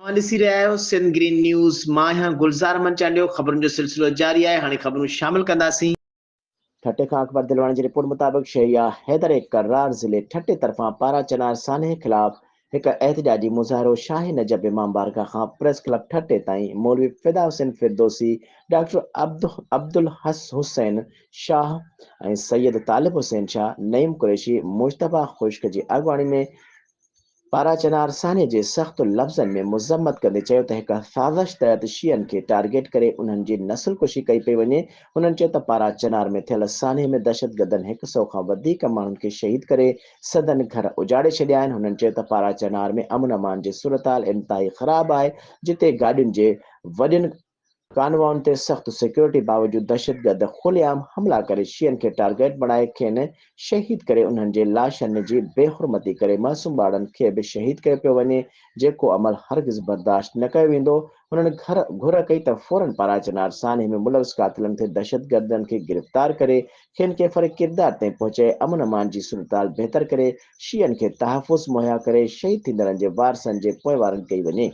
اوهان ڏسي رهيا آهيو سنڌ گرين نيوز، مان آهيان گلزار احمد چانڊيو، خبرن جو سلسلو جاري آهي، هاڻي خبرون شامل ڪنداسين. ٺٽي کان اڪبر دلواڻي جي رپورٽ مطابق شهريا حيدر ڪرار ضلعي ٺٽي طرفان پارا چنار سانحي خلاف هڪ احتجاجي مظاهرو شاهه نجف امام بارگاهه کان پريس ڪلب ٺٽي تائين مولوي فدا حسين فردوسي، ڊاڪٽر عبدالحس حسين شاهه ۽ سيد طالب حسين شاهه، نعيم قريشي، مجتبيٰ خشڪ جي اڳواڻي ۾ پاراچنار سانحي جي سخت لفظن ۾ مذمت ڪندي چيو ته هڪ سازش تحت شيعن کي ٽارگيٽ ڪري انهن جي نسل ڪشي ڪئي پئي وڃي. هنن چيو ته پاراچنار ۾ ٿيل سانحي ۾ دهشتگردن هڪ سئو کان وڌيڪ ماڻهن کي شهيد ڪري سندن گهر اجاڙي ڇڏيا آهن. هنن چيو ته پاراچنار ۾ امن امان جي صورتحال انتهائي خراب آهي جتي گاڏين جي وڏين ڪانوائن تي سخت سيڪيورٽي باوجود دهشتگرد کلي عام حملا ڪري شيعن کي ٽارگيٽ بڻائي کين شهيد ڪري انهن جي لاشن جي بي حرمتي ڪري معصوم ٻارڙن کي به شهيد ڪيو پيو وڃي جيڪو عمل هرگز برداشت نه ڪيو ويندو. هنن گهر گهر ڪئي ته فورن پاراچنار سانحي ۾ ملوث قاتلن کي دهشتگردن کي گرفتار ڪري کين ڪيفر ڪردار تائين پهچائي امن امان جي صورتحال بهتر ڪري شيعن کي تحفظ مهيا ڪري شهيد ٿيندڙن جي وارثن جي پوئوارن ڪئي وڃي.